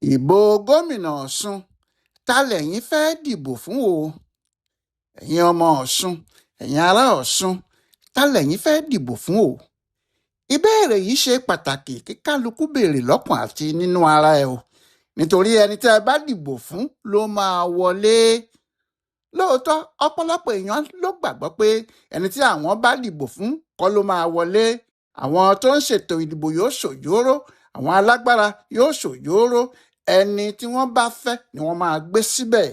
Ìbò gómìnà Ọ̀sùn ta lẹ́yìn fẹ́ẹ́ dìbò fún o? Ẹ̀yin ọmọ Ọ̀sùn, ẹ̀yin ará Ọ̀sùn, ta lẹ́yìn fẹ́ẹ́ dìbò fún o? Ìbéèrè yìí ṣe pàtàkì kí kálukú béèrè lọ́kàn àti nínú ara ẹ̀ o, nítorí ẹni tẹ́ ẹ bá dìbò fún ló máa wọlé. Lóòótọ́, ọ̀pọ̀lọpọ̀ èèyàn ló gbàgbọ́ pé ẹni tí àwọn bá dìbò fún kọ́ ló máa wọlé. Àwọn tó ń ṣètò ìdìbò yóò ṣòjóró, àwọn alágbára yóò ṣòjóró, ẹni tí wọ́n bá fẹ́ ni wọ́n máa gbé síbẹ̀.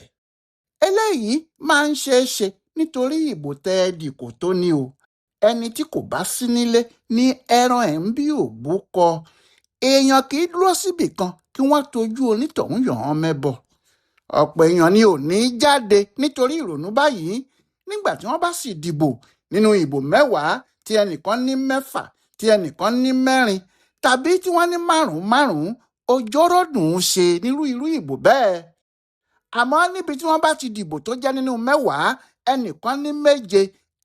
Eléyìí máa ń ṣeé ṣe nítorí ìbò tẹ́ ẹ dì kò tó ní o. Ẹni tí kò bá sí nílé ní ẹran ẹ̀ ń bí òbúkọ. Èèyàn kì í dúró síbì kan kí wọ́n tojú onítọ̀hún yàn án mẹ́bọ. Ọ̀pọ̀ èèyàn ni ò ní jáde nítorí ìrònú báyìí. Nígbà tí wọ́n bá sì dìbò nínú ìbò 10 tí ẹnìkan ní 6, tí ẹnìkan ní 4, tàbí tí wọ́n ní 5 márùn-ún, òjòrò dùn ún ṣe nírú irú ìbò bẹ́ẹ̀. Àmọ́ níbi tí wọ́n bá ti dìbò tó jẹ́ nínú 10, ẹnìkan ní 7,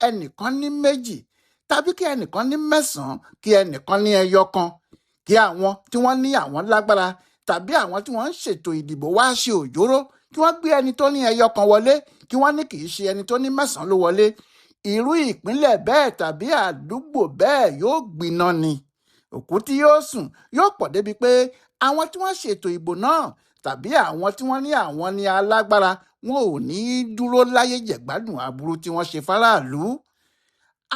ẹnìkan ní 2, tàbí kí ẹnìkan ní 9, kí ẹnìkan ní 1, kí àwọn tí wọ́n ní àwọn lágbára tàbí àwọn tí wọ́n ń ṣètò ìdìbò wá ṣe òjòrò, kí wọ́n gbé ẹni tó ní 1 wọlé, kí wọ́n ní kì í ṣe ẹni tó ní 9 ló wọlé. Irú ìpínlẹ̀ bẹ́ẹ̀ tàbí àdúgbò bẹ́ẹ̀ yóò gbiná ni. Òkú tí yóò sùn yóò pọ̀ débi pé àwọn tí wọ́n ṣètò ìbò náà tàbí àwọn tí wọ́n ní àwọn ní alágbára wọn ò ní í dúró láyé jẹ̀gbádùn aburú tí wọ́n ṣe fáráàlú.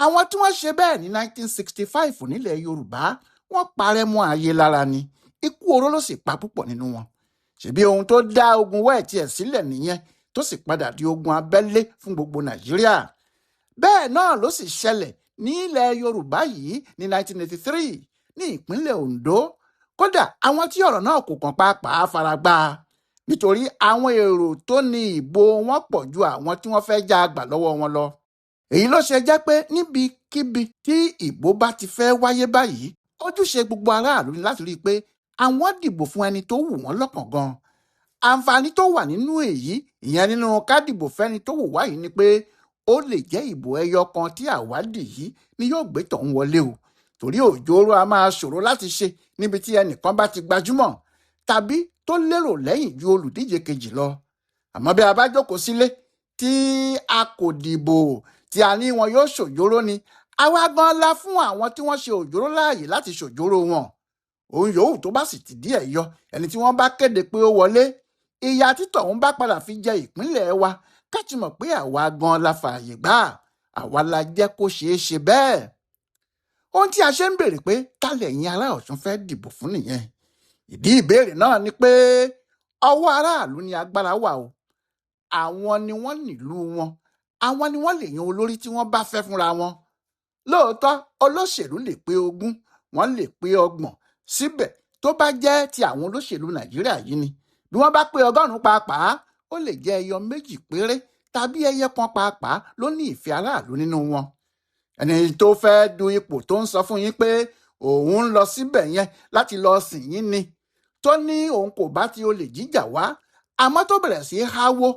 Àwọn tí wọ́n ṣe bẹ́ẹ̀ ní 1965 nílẹ̀ Yorùbá, wọ́n parẹ́ mọ́ ayé lára ni. Ikú oró ló sì pa púpọ̀ nínú wọn. Ṣèbí ohun tó dá ogun wẹ́ẹ̀tì ẹ̀ sílẹ̀ nìyẹn, tó sì padà di ogun abẹ́lé fún gbogbo Nàìjíríà. Bẹ́ẹ̀ náà ló sì ṣẹlẹ̀ nílẹ̀ Yorùbá yìí ní 1983 ní ìpínlẹ̀ Ondo. Kódà àwọn tí ọ̀rọ̀ náà kò kàn pàápàá faragbá, nítorí àwọn èrò tó ní ìbò wọn pọ̀ ju àwọn tí wọ́n fẹ́ já gbà lọ́wọ́ wọn lọ. Èyí ló ṣe jẹ́ pé níbikíbi tí ìbò bá ti fẹ́ wáyé báyìí, ojúṣe gbogbo aráàlú ni láti rí i pé àwọn dìbò fún ẹni tó wù wọ́n lọ́kàn gan. Àǹfààní tó wà nínú èyí, ìyẹn nínú ká dìbò fẹ́ni tó wù wá yìí, ni pé ó lè jẹ́ ìbò ẹyọ kan tí àwa dì yìí ni yóò gbé tọ̀hún wọlé o. Torí òjòrò a máa ṣòro láti ṣe níbi tí ẹnìkan bá ti gbajúmọ̀ tàbí tó lérò lẹ́yìn ju olùdíje kejì lọ. Àmọ́ bí a bá jókòó sílé tí a kò dìbò, tí a ní wọn yóò ṣòjóró ni, àwa gan la fún àwọn tí wọ́n ṣe òjòrò láàyè láti ṣòjóró wọn. Òun yòówù tó bá sì ti díẹ̀ yọ ẹni tí wọ́n bá kéde pé ó wọlé, ìyà títọ̀hún bá padà fi jẹ ìpínlẹ̀ wa, ká ti mọ̀ pé àwa gan la fààyè gbà, àwa la jẹ́ kó ṣeé ṣe bẹ́ẹ̀. Ohun tí a ṣe ń béèrè pé ta lẹ̀yin ará Ọ̀ṣun fẹ́ dìbò fún nìyẹn. Ìdí ìbéèrè náà ni pé ọwọ́ aráàlú ni agbára wà o. Àwọn ni wọ́n nílùú wọn, àwọn ni wọ́n lè yan olórí tí wọ́n bá fẹ́ fúnra wọn. Lóòótọ́, olóṣèlú lè pé 20, wọ́n lè pé 30, síbẹ̀ tó bá jẹ́ ti àwọn olóṣèlú Nàìjíríà yìí ni, bí wọ́n bá pé 100 pàápàá, ó lè jẹ́ ẹyọ 2 péré tàbí ẹyẹ kan pàápàá ló ní ìfẹ́ aráàlú nínú wọn. Ẹni tó fẹ́ du ipò tó ń sọ fún yín pé òun ń lọ síbẹ̀ yẹn láti lọ sìn yín ni, tó ní òun kò bá ti olè jíjà wá, àmọ́ tó bẹ̀rẹ̀ sí í háwó,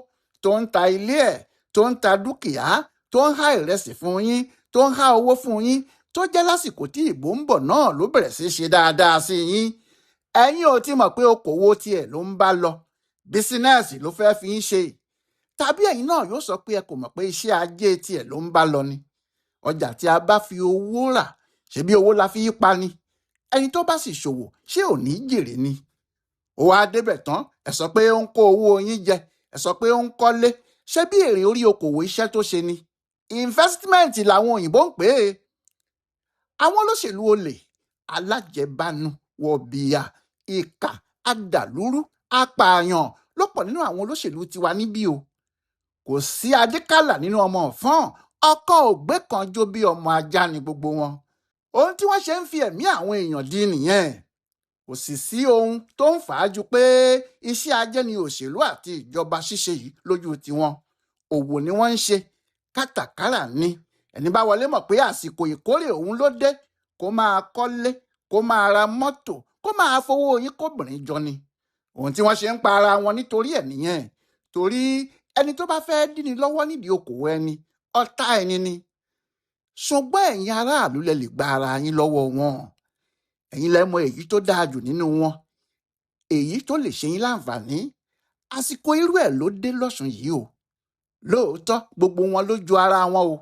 tó ń ta ilé ẹ̀, tó ń ta dúkìá, tó ń há ìrẹsì fún yín, tó ń há owó fún yín, tó jẹ́ lásìkò tí ìbò ń bọ̀ náà ló bẹ̀rẹ̀ sí í ṣe dáadáa sí yín. Ẹ̀yin ò ti mọ̀ pé okòwò tiẹ̀ ló ń bá lọ, bísínẹ́sì ló fẹ́ fi ń ṣe. Tàbí ẹ̀yin náà yóò sọ pé ẹ kò mọ̀ pé iṣẹ́ ajé tiẹ̀ ló ń bá lọ ni. Ọjà tí a bá fi owó rà, ṣebí owó la fi í pa ni. Ẹni tó bá sì ṣòwò, ṣé ò ní jèrè ni? Ó wá débẹ̀ tán, ẹ sọ pé ó ń kó owó yín jẹ, ẹ sọ pé ó ń kọ́lé, ṣé bí èrè orí okòwò iṣẹ́ tó ṣe ni? Investment làwọn òyìnbó ń pè é. Àwọn olóṣèlú olè, alájẹbánu, wọ̀bìà, ìkà, adàlúrú, apààyàn ló pọ̀ nínú àwọn olóṣèlú tiwa níbí o. Kò sí adékálà nínú ọmọ ọ̀fọ́n, ọkọ̀ ògbé kan jó bí ọmọ ajá ni gbogbo wọn. Ohun tí wọ́n ṣe ń fi ẹ̀mí àwọn èèyàn di nìyẹn. Kò sì sí ohun tó ń fà á ju pé iṣẹ́ ajé ni òṣèlú àti ìjọba ṣíṣe yìí lójú tiwọn. Òwò ni wọ́n ń ṣe, kátàkárà ni. Ẹni bá wọlé mọ̀ pé àsìkò ìkórè òun ló dé, kó máa kọ́lé, kó máa ra mọ́tò, kó máa fowó yín kóbìnrin jọ ni. Ohun tí wọ́n ṣe ń pa ara wọn nítorí ẹ̀ nìyẹn. Torí ẹni tó bá fẹ́ díni lọ́wọ́ nídìí okòwò ẹni, ọ̀tá ẹni ni. Ṣùgbọ́n ẹ̀yin aráàlú lẹ lè gba ara yín lọ́wọ́ wọn. Ẹ̀yin lẹ mọ èyí tó dáa jù nínú wọn. Èyí tó lè ṣe yín láǹfààní. Àsìkò irú ẹ̀ ló dé lọ́sùn yìí o. Lóòótọ́ gbogbo wọn ló ju ara wọn o,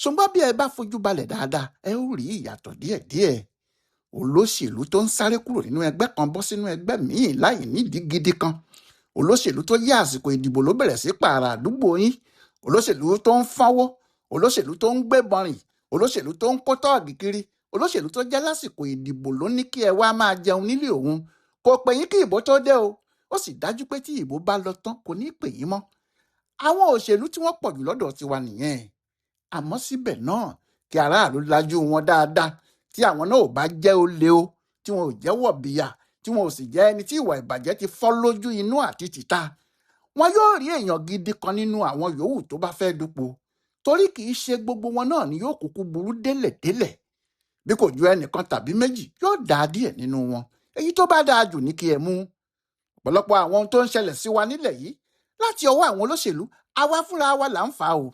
ṣùgbọ́n bí ẹ bá fojú balẹ̀ dáadáa, ẹ ó rí ìyàtọ̀ díẹ̀díẹ̀. Olóṣèlú tó ń sáré kúrò nínú ẹgbẹ́ kan bọ́ sínú ẹgbẹ́ míì láì nídìí gidi kan, olóṣèlú tó yẹ àsìkò ìdìbò ló bẹ̀rẹ̀ sí pààrà àdúgbò yín, olóṣèlú tó ń fọ́nwó, olóṣèlú tó ń gbébọn rìn, olóṣèlú tó ń kó tọ́ọ̀gì kiri, olóṣèlú tó jẹ́ lásìkò ìdìbò ló ní kí ẹ wá máa jẹun nílé òun. Kò pè yín kí ìbò tó dé o, ó sì dájú pé tí ìbò bá lọ tán kò ní pè yín mọ́. Àwọn òṣèlú tí wọ́n pọ̀ jù lọ́dọ̀ tiwa nìyẹn. Àmọ́ síbẹ̀ náà, kí aráàlú lajú wọn dáadáa, tí àwọn náà ò bá jẹ́ olè o, tí wọn ò jẹ́ wọ̀bìyà, tí wọn ò sì jẹ́ ẹni tí ìwà ìbàjẹ́ ti fọ́ lójú inú àti tìta, wọn yóò rí èèyàn gidi kan nínú àwọn yòówù tó bá fẹ́ dupò, torí kì í ṣe gbogbo wọn náà ni yóò kúkú burú délẹ̀délẹ̀. Bí kò ju ẹnìkan tàbí méjì, yóò dáa díẹ̀ nínú wọn. Èyí tó bá dáa jù ní kí ẹ mú. Ọ̀pọ̀lọpọ̀ àwọn ohun tó ń ṣẹlẹ̀ sí wa nílẹ̀ yìí láti ọwọ́ àwọn olóṣèlú, àwa fúnra wa là ń fà á o.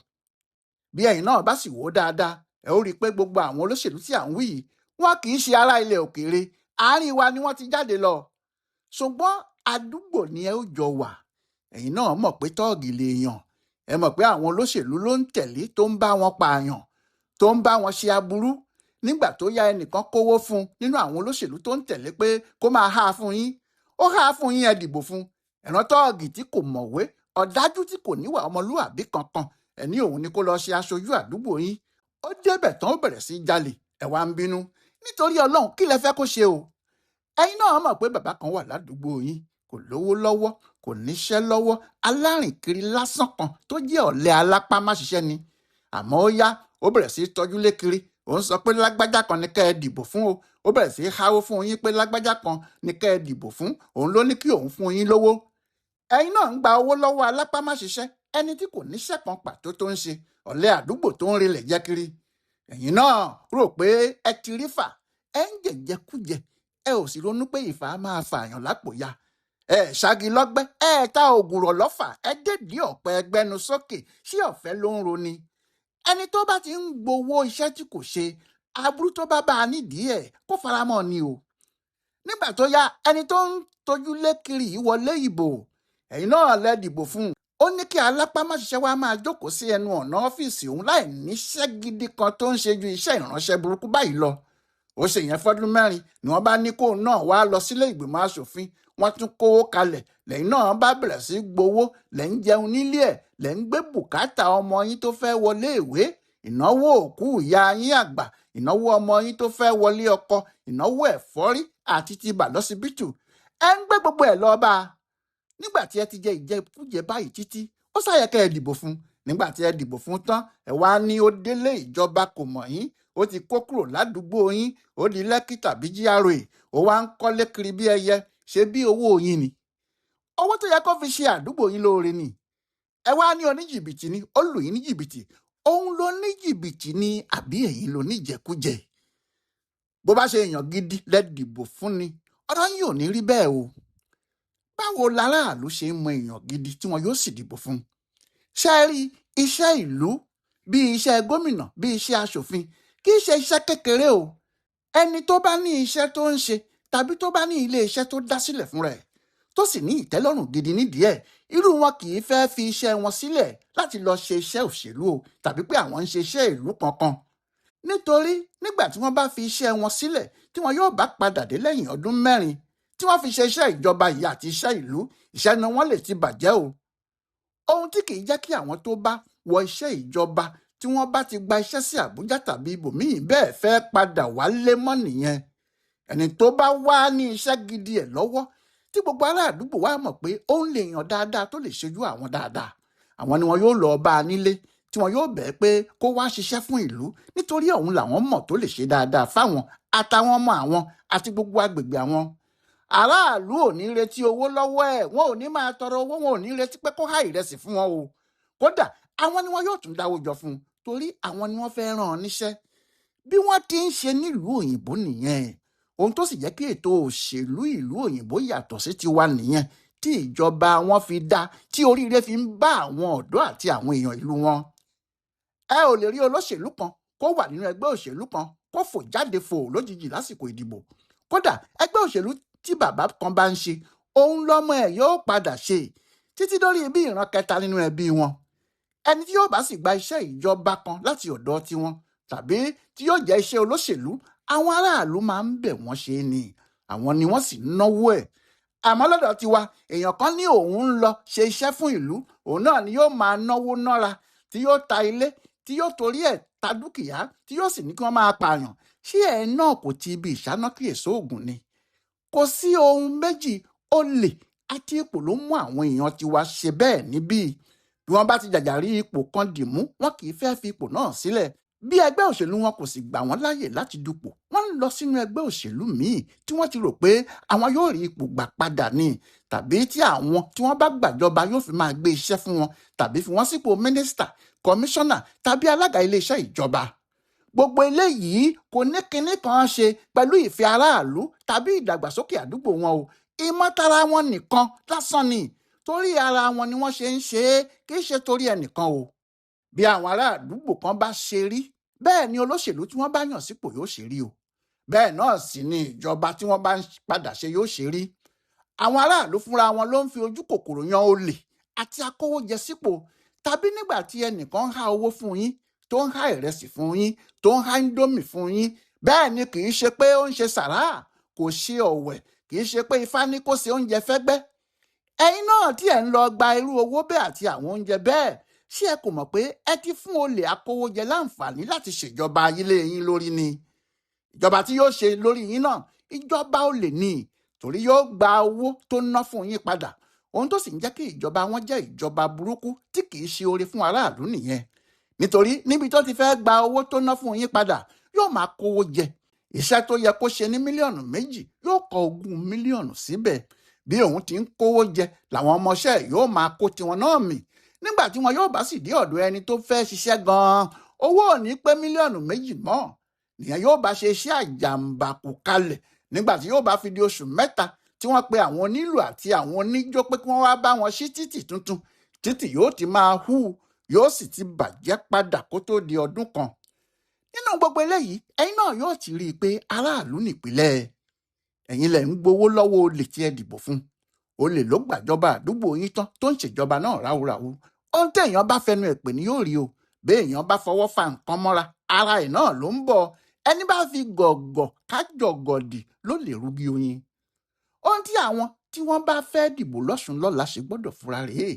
Bí ẹ̀yin náà bá sì wò ó dáadáa, ẹ ó rí i pé gbogbo àwọn olóṣèlú tí à ń wí yìí, wọn kì í ṣe ará ilẹ̀ òkèèrè, àárín wa ni wọ́n ti jáde lọ. Ṣùgbọ́n àdúgbò ni ẹ ó jọ wà. Ẹ̀yin náà mọ̀ pé tọ́ọ̀gì lè yàn. Ẹ mọ̀ pé àwọn olóṣèlú ló ń tẹ̀lé tó ń bá wọn pààyàn, tó ń bá wọn ṣe aburú. Nígbà tó yá, ẹnìkan kówó fún nínú àwọn olóṣèlú tó ń tẹ̀lé pé kó máa há fún yín. Ó há fún yín, ẹ dìbò fún. Ẹ̀ràn tọ́ọ̀gì tí kò mọ̀wé, ọ̀dájú tí kò níwà ọmọlúwàbí kankan, ẹ ní òun ni kó lọ ṣe aṣojú àdúgbò yín. Ó débẹ̀ tán, ó bẹ̀rẹ̀ sí í jalè. Ẹ wá ń bínú. Nítorí Ọlọ́run, kí lẹ fẹ́ kó ṣe o? Ẹ̀yin náà mọ̀ pé bàbá kan wà ládùúgbò yín, kò lówó lọ́wọ́, kò níṣẹ́ lọ́wọ́, alárìnkiri lásán kan tó jẹ́ ọ̀lẹ alápámáṣiṣẹ́ ni. Àmọ́ ó yá, ó bẹ̀rẹ̀ sí í tọ́jú lé kiri. Ó ń sọ pé lágbájá kan ní kẹ́ ẹ dìbò fún o. Ó bẹ̀rẹ̀ sí í háwó fún yín pé lágbájá kan ní kẹ́ ẹ dìbò fún. Òun ló ní kí òun fún yín lówó. Ẹ̀yin náà ń gba owó lọ́wọ́ alápámáṣiṣẹ́, ẹni tí kò níṣẹ́ kan pàtó tó ń ṣe, ọ̀lẹ àdúgbò tó ń rilẹ̀ jẹ́ kiri. Ẹ̀yin náà rò pé ẹ ti rí fà, ẹ ń jẹ̀jẹ̀kújẹ, ẹ ò sì ronú pé ìfà máa fààyàn lápò ya. Ẹ ṣági lọ́gbẹ́, ẹ ta ògùrọ̀ lọ́fà, ẹ dédìí ọ̀pẹ ẹgbẹ́nu sókè, ṣé ọ̀fẹ́ ló ń roni? Ẹni tó bá ti ń gbowó iṣẹ́ tí kò ṣe, aburú tó bá bá a nídìí ẹ̀ kó faramọ́ ni o. Nígbà tó yá, ẹni tó ń tọ́jú lé kiri yìí wọlé ìbò, ẹ̀yin náà lẹ dìbò fún un. Ó ní kí alápámáṣiṣẹ́ wa máa jókòó sí ẹnu ọ̀nà ọ́fíìsì òun láì níṣẹ́ gidi kan tó ń ṣe ju iṣẹ́ ìránṣẹ́ burúkú báyìí lọ. Ó ṣe yẹn fọ́dún mẹ́rin ni wọ́n bá ní kóun náà wá lọ sílé ìgbìmọ̀ aṣòfin. Wọ́n tún kówó kalẹ̀, lẹ́yìn náà bá bẹ̀rẹ̀ sí gbowó, lẹ́ ń jẹun nílé ẹ̀, lẹ́ ń gbé bùkátà ọmọ yín tó fẹ́ wọlé ìwé, ìnáwó òkú ìyá yín àgbà, ìnáwó ọmọ yín tó fẹ́ wọlé ọkọ, ìnáwó ẹ̀fọ́rí àti ti bà lọ́sibítù. Ẹ ń gbé gbogbo ẹ̀ lọ bá a. Nígbà tí ẹ ti jẹ ìjẹkújẹ báyìí títí, ó ṣàyẹ kẹ́ ẹ dìbò fún. Nígbà tí ẹ dìbò fún tán, ẹ wá ní ó délé ìjọba kò mọ̀ yín, ó ti kó kúrò ládùúgbò yín, ó di Lẹ́kì tàbí GRA, ó wá ń kọ́lé kiri bí ẹyẹ. Ṣe bí owó yín ni? Owó tó yẹ kó fi ṣe àdúgbò yín lóore ni. Ẹ wá ní oníjìbìtì ni, ó lù yín ní jìbìtì. Òun ló ní jìbìtì ni àbí ẹ̀yin ló ní ìjẹkújẹ? Bó bá ṣe èèyàn gidi lẹ dìbò fún ni, ọ̀rọ̀ yín ò ní rí bẹ́ẹ̀ o. Báwo laráàlú ṣe ń mọ èèyàn gidi tí wọn yóò sì dìbò fún? Ṣé ẹ rí iṣẹ́ ìlú bí iṣẹ́ gómìnà, bí iṣẹ́ aṣòfin, kì í ṣe iṣẹ́ kékeré o. Ẹni tó bá ní iṣẹ́ tó ń ṣe tàbí tó bá ní ilé iṣẹ́ tó dá sílẹ̀ fúnra ẹ̀, tó sì ní ìtẹ́lọ́rùn gidi nídìí ẹ̀, irú wọn kì í fẹ́ fi iṣẹ́ wọn sílẹ̀ láti lọ ṣe iṣẹ́ òṣèlú o, tàbí pé àwọn ń ṣe iṣẹ́ ìlú kankan. Nítorí nígbà tí wọ́n bá fi iṣẹ́ wọn sílẹ̀, tí wọn yóò bá padà dé lẹ́yìn ọdún mẹ́rin tí wọ́n fi ṣe iṣẹ́ ìjọba yìí àti iṣẹ́ ìlú, iṣẹ́ náà wọ́n lè ti bàjẹ́ o. Ohun tí kì í jẹ́ kí àwọn tó bá wọ iṣẹ́ ìjọba tí wọ́n bá ti gba iṣẹ́ sí Àbújá tàbí ibòmíì bẹ́ẹ̀ fẹ́ padà wálé mọ́ nìyẹn. Ẹni tó bá wá ní iṣẹ́ gidi ẹ̀ lọ́wọ́, tí gbogbo ará àdúgbò wa mọ̀ pé ó ń lè yàn dáadáa tó lè ṣojú àwọn dáadáa, àwọn ni wọn yóò lọ bá a nílé, tí wọn yóò bẹ̀ pé kó wá ṣiṣẹ́ fún ìlú, nítorí òun làwọn mọ̀ tó lè ṣe dáadáa fáwọn àtàwọn ọmọ àwọn àti gbogbo agbègbè àwọn. Aráàlú ò ní retí owó lọ́wọ́ ẹ̀, wọn ò ní máa tọrọ owó, wọn ò ní retí pé kó há ìrẹsì fún wọn o. Kódà àwọn ni wọn yóò tún dáwó jọ fún un, torí àwọn ni wọ́n fẹ́ ràn án níṣẹ́. Bí wọ́n ti ń ṣe nílùú òyìnbó nìyẹn. Ohun tó sì jẹ́ kí ètò òṣèlú ìlú òyìnbó yàtọ̀ sí tiwa nìyẹn, tí ìjọba wọn fi dá, tí oríire fi ń bá àwọn ọ̀dọ́ àti àwọn èèyàn ìlú wọn. Ẹ ò lè rí olóṣèlú kan kó wà nínú ẹgbẹ́ òṣèlú kan kó fò jáde fò lójijì lásìkò ìdìbò. Kódà ẹgbẹ́ òṣèlú tí bàbá kan bá ń ṣe, òun lọ́mọ ẹ̀ yóò padà ṣe títí dórí bí ìran kẹta nínú ẹbí wọn. Ẹni tí yóò bá sì gba iṣẹ́ ìjọba kan láti ọ̀dọ̀ tiwọn tàbí tí yóò jẹ́ iṣẹ́ olóṣèlú, àwọn aráàlú máa ń bẹ̀ wọ́n ṣe ni, àwọn ni wọ́n sì ń náwó ẹ̀. Àmọ́ lọ́dọ̀ tiwa, èèyàn kan ní òun ń lọ ṣe iṣẹ́ fún ìlú, òun náà ni yóò máa náwó nára, tí yóò ta ilé, tí yóò torí ẹ̀ ta dúkìá, tí yóò sì ní kí wọ́n máa pààyàn. Ṣé ẹ̀ náà kò ti ibi ìṣáná kíyèsí oògùn ni? Kò sí ohun méjì, olè àti ipò ló mú àwọn èèyàn tiwa ṣe bẹ́ẹ̀ níbí. Bí wọ́n bá ti jàjà rí ipò kan dì mú, wọn kì í fẹ́ fi ipò náà sílẹ̀. Bí ẹgbẹ́ òṣèlú wọn kò sì gbà wọ́n láàyè láti dupò, wọ́n ń lọ sínú ẹgbẹ́ òṣèlú míì tí wọ́n ti rò pé àwọn yóò rí ipò gbà padà ni, tàbí tí àwọn tí wọ́n bá gbàjọba yóò fi máa gbé iṣẹ́ fún wọn, tàbí fi wọ́n sípò mínísítà, kọmíṣánná tàbí alága iléeṣẹ́ ìjọba. Gbogbo eléyìí kò ní kinní kan ṣe pẹ̀lú ìfẹ́ aráàlú tàbí ìdàgbàsókè àdúgbò wọn o. Ìmọ̀tara wọn nìkan lásán ni, torí ara wọn ni wọ́n ṣe ń ṣe é, kì í ṣe torí ẹnìkan o. Bí àwọn ará àdúgbò kan bá ṣe rí, bẹ́ẹ̀ ni olóṣèlú tí wọ́n bá yàn sípò yóò ṣe rí o. Bẹ́ẹ̀ náà sì ni ìjọba tí wọ́n bá ń padà ṣe yóò ṣe rí. Àwọn aráàlú fúnra wọn ló ń fi ojú kòkòrò yan olè àti akówójẹ sípò, tàbí nígbà tí ẹnìkan ń há owó fún yín, tó ń há ìrẹsì fún yín, tó ń há índómì fún yín, bẹ́ẹ̀ ni kì í ṣe pé ó ń ṣe sàrà, kò ṣe ọ̀wẹ̀, kì í ṣe pé ifá ní kó ṣe oúnjẹ fẹ́gbẹ́. Ẹ̀yin náà tí ẹ̀ ń lọ gba irú owó bẹ́ẹ̀ àti àwọn oúnjẹ bẹ́ẹ̀, ṣé ẹ kò mọ̀ pé ẹ ti fún olè akówójẹ láǹfààní láti ṣèjọba ilé yín lórí ni? Ìjọba tí yóò ṣe lórí yín náà, ìjọba olè ni, torí yóò gba owó tó ná fún yín padà. Ohun tó sì ń jẹ́ kí ìjọba wọn jẹ́ ìjọba burúkú tí kì í ṣe oore fún aráàlú nìyẹn. Nítorí níbi tó ti fẹ́ gba owó tó ná fún yín padà, yóò máa kówó jẹ. Iṣẹ́ tó yẹ kó ṣe ní 2 mílíọ̀nù yóò kọ 20 mílíọ̀nù síbẹ̀. Bí òun ti ń kówó jẹ làwọn ọmọọṣẹ́ yóò máa kó tiwọn náà mì. Nígbà tí wọn yóò bá sì dé ọ̀dọ̀ ẹni tó fẹ́ ṣiṣẹ́ gan-an, owó ò ní pé 2 mílíọ̀nù mọ́. Nìyẹn yóò bá ṣe iṣẹ́ àjàǹbàkù kalẹ̀. Nígbà tí yóò bá fi di oṣù 3 tí wọ́n pe àwọn onílù àti àwọn oníjó pé kí wọ́n wá bá wọn ṣí títì tuntun, títì yóò ti máa hú, yóò sì ti bàjẹ́ padà kó tó di ọdún kan. Nínú gbogbo eléyìí, ẹ̀yin náà yóò ti rí i pé aráàlú nìpìlẹ̀. Ẹ̀yin lẹ̀ ń gbowó lọ́wọ́ olè tí ẹ dìbò fún. Olè ló gbàjọba àdúgbò yín tán tó ń ṣèjọba náà ráúráú. Ohun téèyàn bá fẹnu ẹ̀ pè ní yóò rí o. Béèyàn bá fọwọ́ fa nǹkan mọ́ra, ara ẹ̀ náà ló ń bọ̀. Ẹni bá fi gọ̀gọ̀ kájọgọ̀dì ló lè rúgi oyin. Ohun tí àwọn tí wọ́n bá fẹ́ dìbò lọ́sùn lọ́la ṣe gbọ́dọ̀ fura rèé.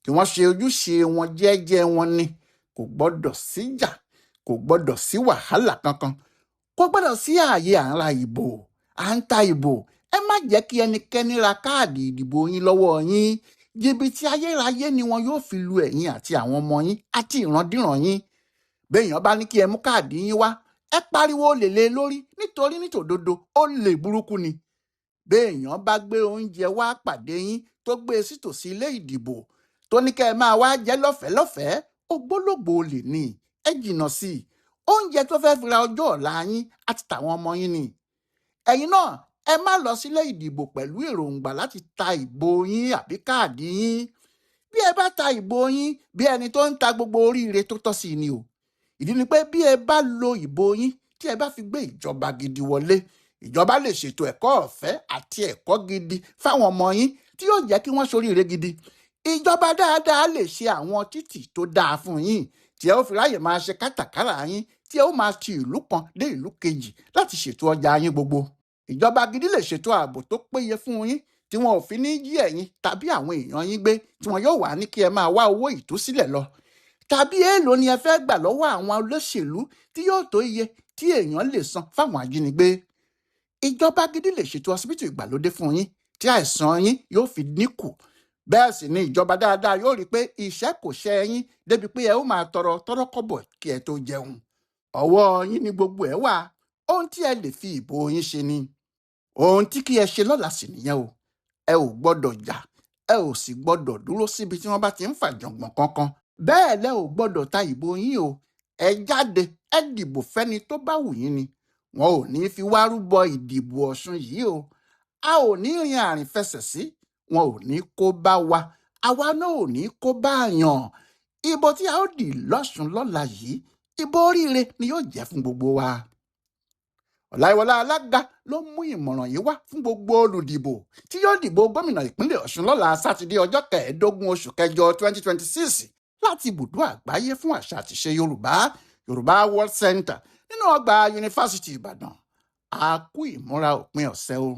Kí wọ́n ṣe ojúṣe wọn jẹ́jẹ́ wọn ni. Kò gbọ́dọ̀ síjà, kò gbọ́dọ̀ sí wàhálà kankan, kò gbọ́dọ̀ sí ààyè à ń ra ìbò, à ń ta ìbò. Ẹ má jẹ́ kí ẹnikẹ́ni ra káàdì ìdìbò yín lọ́wọ́ yín. Jìbìtì ayérayé ni wọn yóò fi lu ẹ̀yin àti àwọn ọmọ yín àti ìrandíran yín. Béèyàn bá ní kí ẹ mú káàdì yín wá, ẹ pariwo olè lé lórí, nítorí nítòdodo olè burúkú ni. Béèyàn bá gbé oúnjẹ wá pàdé yín tó gbé e sítòsí ilé ìdìbò tó ní kẹ́ ẹ máa wá jẹ lọ́fẹ̀ẹ́ lọ́fẹ̀ẹ́, ògbólógbòó olè ni, ẹ jìnnà sí i. Oúnjẹ tó fẹ́ fi ra ọjọ́ ọ̀la yín àti tàwọn ọmọ yín ni. Ẹ̀yin náà ẹ má lọ sílé ìdìbò pẹ̀lú èròǹgbà láti ta ìbò yín àbí káàdì yín. Bí ẹ bá ta ìbò yín, bí ẹni tó ń ta gbogbo oríire tó tọ́ sí ni o. Ìdí ni pé bí ẹ bá lo ìbò yín tí ẹ bá fi gbé ìjọba gidi wọlé, ìjọba lè ṣètò ẹ̀kọ́ ọ̀fẹ́ àti ẹ̀kọ́ gidi fáwọn ọmọ yín tí yóò jẹ́ kí wọ́n ṣoríire gidi. Ìjọba dáadáa lè ṣe àwọn títì tó dáa fún yín tí ẹ ó fi ráyè máa ṣe kátàkárà yín, tí ẹ ó máa ti ìlú kan dé ìlú kejì láti ṣètò ọjà yín gbogbo. Ìjọba gidi lè ṣètò ààbò tó péye fún yín tí wọn ò fi ní jí ẹ̀yin tàbí àwọn èèyàn yín gbé, tí wọn yóò wà ní kí ẹ máa wá owó ìtúsílẹ̀ lọ. Tàbí èèlò ni ẹ fẹ́ gbà lọ́wọ́ àwọn olóṣèlú tí yóò tó iye tí èèyàn lè san fáwọn ajínigbé. Ìjọba gidi lè ṣètò ọsibítù ìgbàlódé fún yín tí àìsàn yín yóò fi dínkù. Bẹ́ẹ̀ sì ni ìjọba dáadáa yóò rí i pé ìṣẹ́ kò ṣẹ́ yín débi pé ẹ ó máa tọrọ tọrọkọ́bọ̀ kí ẹ tó jẹun. Ọwọ́ yín ni gbogbo ẹ̀ wà. Ohun tí ẹ lè fi ìbò yín ṣe ni. Ohun tí kí ẹ ṣe lọ́la sì nìyẹn o. Ẹ ò gbọ́dọ̀ jà, ẹ ò sì gbọ́dọ̀ dúró síbi tí wọ́n bá ti ń fàjọ̀ngbọ̀n kankan. Bẹ́ẹ̀ lẹ ò gbọ́dọ̀ ta ìbò yín o. Ẹ jáde, ẹ dìbò fẹ́ni tó bá wù yín ni. Wọn ò ní fi wá rúbọ ìdìbò Ọ̀ṣun yìí o. A ò ní rin àrìn fẹsẹ̀ sí, wọn ò ní kó bá wa, àwa náà ò ní kó bá yàn. Ìbò tí a ó dì lọ́ṣun lọ́la yìí, ìbò oríire ni yóò jẹ́ fún gbogbo wa. Ọláyíwọlá Alága ló mú ìmọ̀ràn yìí wá fún gbogbo olùdìbò tí yóò dìbò gómìnà ìpínlẹ̀ Ọ̀ṣun lọ́la Sátidé, ọjọ́ 15 oṣù kẹjọ 2026, láti ibùdó àgbáyé fún àṣà àtìṣe Yorùbá, Yorùbá World Center, nínú ọgbà Yunifásitì Ìbàdàn. A kú ìmúra òpin ọ̀sẹ̀ o.